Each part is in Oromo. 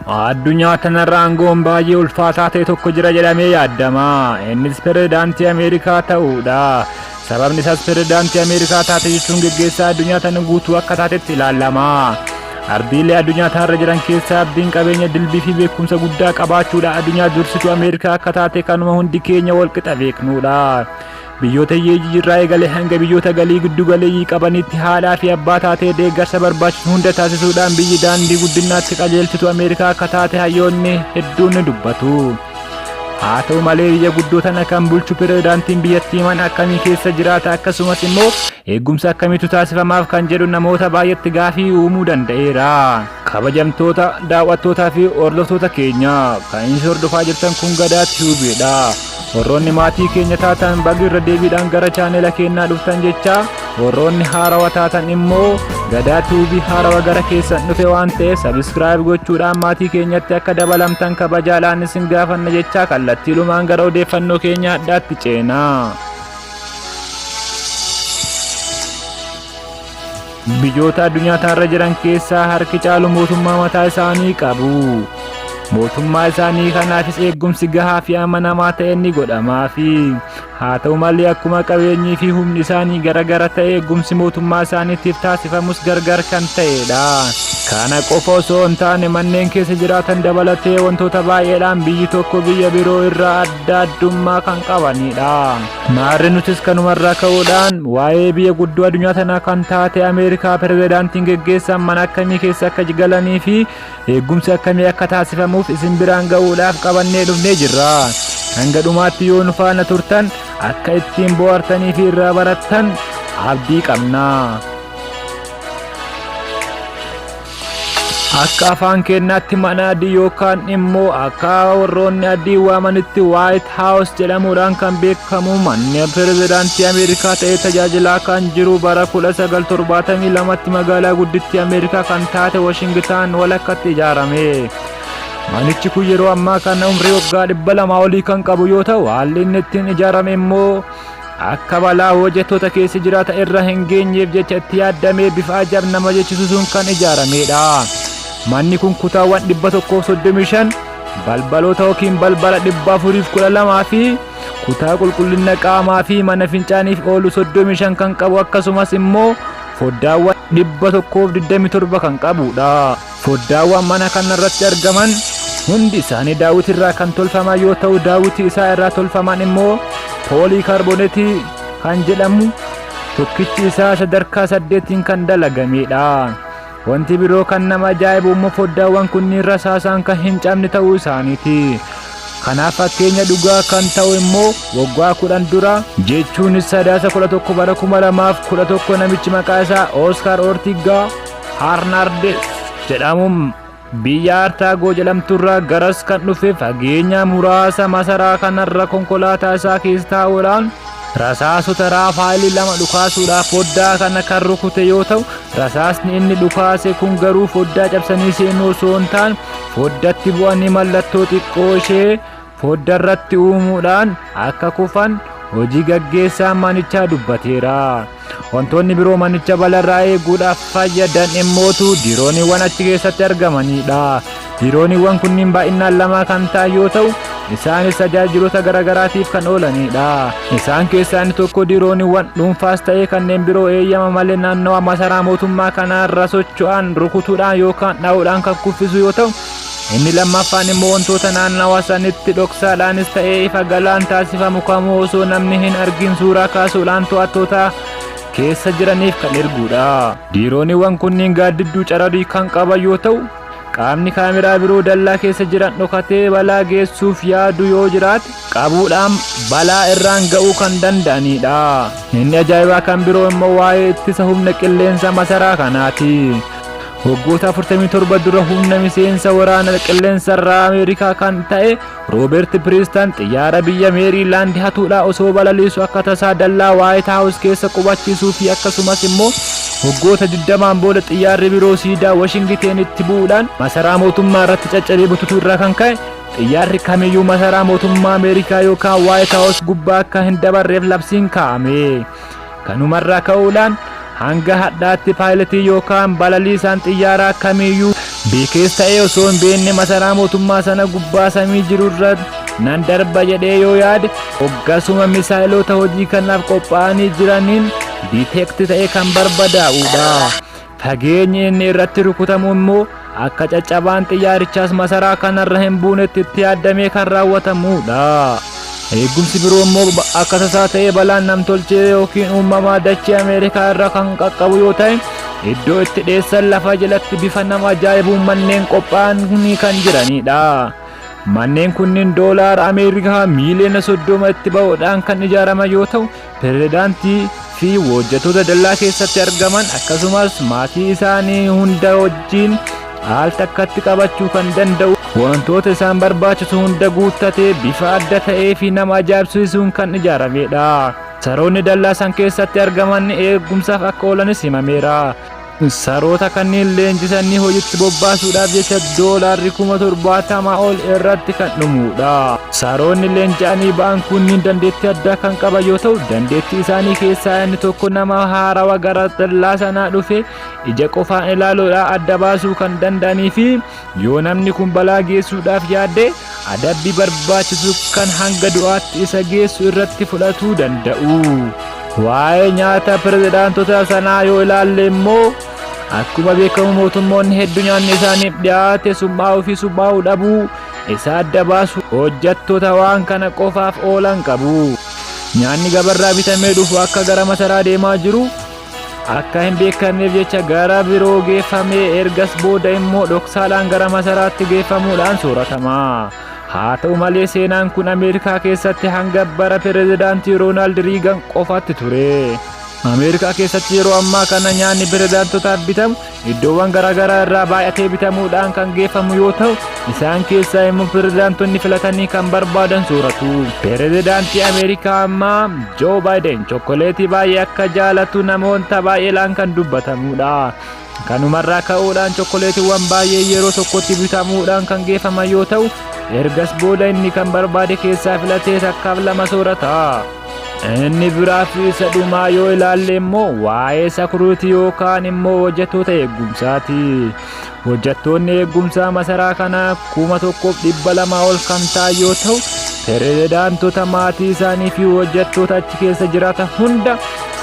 Addunyaa tanarra aangoon baay'ee ulfaataa ta'e tokko jira jedhamee yaadama. Innis pirezidaantii Ameerikaa ta'uudha. Sababni isaas pirezidaantii Ameerikaa taate jechuun geggeessaa addunyaa tana guutuu akka taatetti ilaalama. Ardiilee addunyaa tanarra jiran keessaa ardiin qabeenya dilbii fi beekumsa guddaa qabaachuudha addunyaa dursituu Ameerikaa akka taate kanuma hundi keenya walqixa beeknuudha. Biyyoota hiyyeeyyii irraa eegalee hanga biyyoota galii giddu galeeyyii qabanitti haadhaa fi abbaa taatee deeggarsa barbaachisu hunda taasisuudhaan biyyi daandii guddinaatti qajeelchitu Ameerikaa akka taate hayyoonni hedduun ni dubbatu. Haa ta'u malee biyya guddoo tana kan bulchu pirezidaantiin biyyattii mana akkamii keessa jiraata akkasumas immoo eegumsa akkamiitu taasifamaaf kan jedhu namoota baay'eetti gaafii uumuu danda'eera. Kabajamtoota daawwattootaa fi hordoftoota keenya kan isin hordofaa jirtan kun Gadaa Tube dha. Warroonni maatii keenya taatan baga irra deebiidhaan gara chaanela keenyaa dhuftan jecha warroonni haarawa taatan immoo Gadaa Tube haarawa gara keessan dhufe waan ta'eef subscribe gochuudhaan maatii keenyatti akka dabalamtan kabajaadhaan isin gaafanna jecha kallattiilumaan gara odeeffannoo keenya addaatti ceena. Biyyoota addunyaa tanarra jiran keessaa harki caalu mootummaa mataa isaanii qabu. Mootummaa isaanii kanaafis eegumsi gahaa fi amanamaa ta'e ni godhamaafi. Haa ta'u malee akkuma qabeenyii fi humni isaanii garagara ta'e eegumsi mootummaa isaaniitiif taasifamus gargar kan ta'edha. Kana qofa osoo hin taane manneen keessa jiraatan dabalatee wantoota baay'eedhaan biyyi tokko biyya biroo irraa adda addummaa kan qabanidha. Maarri nutis kanumarraa ka'uudhaan waa'ee biyya guddoo addunyaa tanaa kan taate Ameerikaa pirezidaantiin geggeessan mana akkamii keessa akka galanii fi eegumsi akkamii akka taasifamuuf isin biraan ga'uudhaaf qabannee dhufnee jirra. Hanga dhumaatti yoo nu faana turtan akka ittiin bohaartanii fi irraa barattan abdii qabna. Akka afaan keenyaatti mana adii yookaan immoo akka warroonni adii waamanitti White House jedhamuudhaan kan beekamu manni pirezidaantii Ameerikaa ta'ee tajaajilaa kan jiru bara 1972tti magaalaa guddittii Ameerikaa kan taate Washington walakkatti ijaarame. Manichi kun yeroo ammaa kana umrii waggaa 200 olii kan qabu yoo ta'u haalli inni ittiin ijaarame immoo akka balaa hojjettoota keessa jiraata irra hin geenyeef jecha itti yaaddamee bifa ajab nama jechisiisuun kan ijaaramedha. Manni kun kutaawwan 135 balbaloota yookiin balbala 412 fi kutaa qulqullina qaamaa fi mana fincaaniif oolu 35 kan qabu akkasumas immoo foddaawwan 127 kan qabudha. Foddaawwan mana kanarratti argaman hundi isaanii daawwitii irraa kan tolfaman yoo ta'u daawwitii isaa irraa tolfaman immoo pooliikaarboneetii kan jedhamu tokkichi isaa sadarkaa 8 kan dalagamedha. Wanti biroo kan nama ajaa'ibu immoo foddaawwan kunniin rasaasaan kan hin cabne ta'uu isaaniiti. Kanaaf fakkeenya dhugaa kan ta'u immoo waggaa 10 dura jechuunis Sadaasa 11 bara 2011 namichi maqaa isaa Ooskaar Ortigaa Harnaardes jedhamuun biyya Artaagoo jedhamturraa garas kan dhufe fageenya muraasa masaraa kanarra konkolaataa isaa keessa taa'uudhaan rasaasota raafaayilii lama dhukaasuudhaaf foddaa kana kan rukute yoo ta'u rasaasni inni dhukaase kun garuu foddaa cabsanii seenuu osoo hin taane foddatti bu'anii mallattoo xiqqoo ishee foddarratti uumuudhaan akka kufan hojii gaggeessaan manichaa dubbateera. Wantoonni biroo manicha balarraa eeguudhaaf fayyadan immootu dirooniiwwan achi keessatti argamanidha. Dirooniiwwan kunniin baay'inaan lama kan ta'an yoo ta'u, isaanis tajaajiloota garaagaraatiif kan oolanidha. Isaan keessaa inni tokko dirooniiwwan dhuunfaas ta'ee kanneen biroo eeyyama malee naannawa masaraa mootummaa kanaarra socho'an rukutuudhaan yookaan dha'uudhaan kan kuffisu yoo ta'u, inni lammaffaan immoo wantoota naannawa sanitti dhoksaadhaanis ta'ee ifa galaan taasifamu kamuu osoo namni hin argin suuraa kaasuudhaan to'attoota keessa jiraniif kan erguudha. Dirooniiwwan kunniin gaaddidduu cararii kan qaban yoo ta'u, qaamni kaameraa biroo dallaa keessa jiran dhokatee balaa geessuuf yaadu yoo jiraate qabuudhaan balaa irraan ga'uu kan danda'anidha. Inni ajaa'ibaa kan biroo immoo waa'ee ittisa humna qilleensa masaraa kanaati. Waggoota 47 dura humna miseensa waraana qilleensarraa Ameerikaa kan ta'e Rooberti Piriistan xiyyaara biyya Meeriilaand hatuudhaa osoo balaliisu akka tasaa dallaa Waayit Haawus keessa qubachiisuu fi akkasumas immoo waggoota 20n booda xiyyaarri biroo siidaa Washingitenitti bu'uudhaan masaraa mootummaa irratti caccabee bututuu irraa kan ka'e xiyyaarri kamiyyuu masaraa mootummaa Ameerikaa yookaan Waayit Haawus gubbaa akka hin dabarreef labsiin kaa'ame. Kanumarraa ka'uudhaan hanga hadhaatti paayilatii yookaan balaliisaan xiyyaaraa kamiyyuu Beekees ta'ee osoo hin beekne masaraa mootummaa sana gubbaa samii jirurra nan darba jedhee yoo yaade, hoggasuma misaayiloota hojii kanaaf qophaa'anii jiraniin detect ta'ee kan barbadaa'udha. Fageenyi inni irratti rukutamu immoo akka caccabaan xiyyaarichaas masaraa kanarra hin buunetti itti yaaddamee kan raawwatamudha. Eegumsi biroo immoo akka tasaa ta'ee balaan namtolchee yookiin uumamaa dachee Ameerikaa irra kan qaqqabu yoo ta'e, iddoo itti dheessan lafa jalatti bifa nama ajaa'ibuun manneen qophaa'anii kan jiranidha. Manneen kunniin doolaara Ameerikaa miiliyoona 30 itti ba'uudhaan kan ijaaraman yoo ta'u, pirezidaantii fi hojjettoota dallaa keessatti argaman akkasumas maatii isaanii hunda wajjin al takkatti qabachuu kan danda'u, wantoota isaan barbaachisu hunda guuttatee bifa adda ta'ee fi nama ajaa'ibsiisuun kan ijaaramedha. Saroonni dallaa san keessatti argaman eegumsaaf akka oolanis himameera. Saroota kanneen leenjisanii hojiitti bobbaasuudhaaf jecha doolaarri 70,000 ol irratti kan dhumudha. Saroonni leenji'anii ba'an kunniin dandeettii addaa kan qaban yoo ta'u, dandeettii isaanii keessaa inni tokko nama haarawa gara dallaa sanaa dhufe ija qofaan ilaaluudhaan adda baasuu kan danda'anii fi yoo namni kun balaa geessuudhaaf yaadde adabbii barbaachisu kan hanga du'aatti isa geessu irratti fudhatuu danda'u. Waa'ee nyaata pirezidaantota sanaa yoo ilaalle immoo, akkuma beekamu mootummoonni hedduu nyaanni isaaniif dhiyaate summaa'uu fi summaa'uu dhabuu isa adda baasu hojjettoota waan kana qofaaf oolan qabu. Nyaanni gabarraa bitamee dhufu akka gara masaraa deemaa jiru akka hin beekamneef jecha gara biroo geeffamee, ergas booda immoo dhoksaadhaan gara masaraatti geeffamuudhaan sooratama. Haa ta'u malee, seenaan kun Ameerikaa keessatti hanga bara pirezidaantii Roonaald Riigan qofatti ture. Ameerikaa keessatti yeroo ammaa kana nyaanni pirezidaantotaaf bitamu iddoowwan garaagaraa irraa baay'atee bitamuudhaan kan geeffamu yoo ta'u, isaan keessaa immoo pirezidaantonni filatanii kan barbaadan sooratu. Pirezidaantii Ameerikaa ammaa Joo Baayiden chokkoleetii baay'ee akka jaalatu namoota baay'eedhaan kan dubbatamudha. Kanumarraa ka'uudhaan chokkoleetiiwwan baay'ee yeroo tokkotti bitamuudhaan kan geeffaman yoo ta'u, ergas booda inni kan barbaade keessaa filatee takkaaf lama soorata. Inni biraa fi isa dhumaa yoo ilaalle immoo waa'ee security yookaan immoo hojjettoota eegumsaati. Hojjettoonni eegumsaa masaraa kanaa 1200 ol kan ta'an yoo ta'u, pirezidaantota, maatii isaanii fi hojjettoota achi keessa jiraatan hunda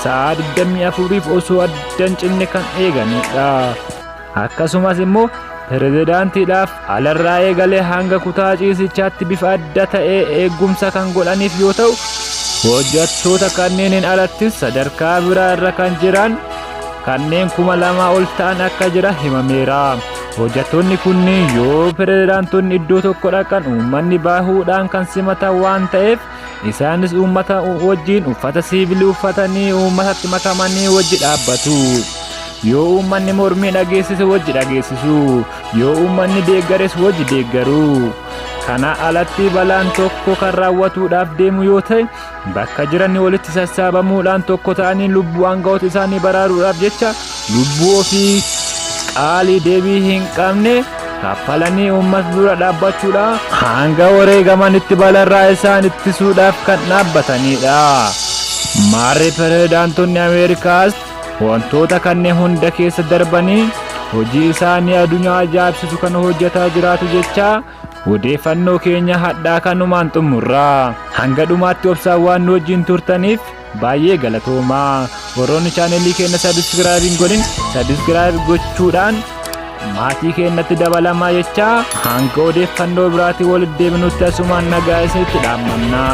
sa'a 24f osoo addan cinne kan eeganidha. Akkasumas immoo pirezidaantiidhaaf alarraa eegalee hanga kutaa ciisichaatti bifa adda ta'ee eegumsa kan godhaniif yoo ta'u, hojjettoota kanneeniin alattis sadarkaa biraa irra kan jiran kanneen 2000 ol ta'an akka jira himameera. Hojjettoonni kunneen yoo pirezidaantonni iddoo tokko dhaqan uummanni bahuudhaan kan simatan waan ta'eef, isaanis uummata wajjin uffata siivilii uffatanii uummatatti makamanii wajji dhaabbatu. Yoo uummanni mormii dhageessise wajji dhageessisu. Yoo uummanni deeggares wajji deeggaru. Kana alatti balaan tokko kan raawwatuudhaaf deemu yoo ta'e, bakka jiran walitti sassaabamuudhaan tokko ta'anii lubbuu aangawoota isaanii baraaruudhaaf jecha lubbuu ofii qaalii deebii hin qabne kaffalanii uummata dura dhaabbachuudhaan hanga wareegamanitti balarraa isaan ittisuudhaaf kan dhaabbatanidha. Maarree, pirezidaantonni Ameerikaas wantoota kanneen hunda keessa darbanii hojii isaanii addunyaa ajaa'ibsiisu kan hojjetaa jiraatu jecha odeeffannoo keenya hadhaa kanumaan xumurra. Hanga dhumaatti obsaan waan nu wajjin turtaniif baay'ee galatoomaa. Warroonni chaanelii keenya subscribe hin godhin subscribe gochuudhaan maatii keenyatti dabalamaa jecha, hanga odeeffannoo biraatiin walitti deebinutti asumaan nagaa isinitti dhaammanna.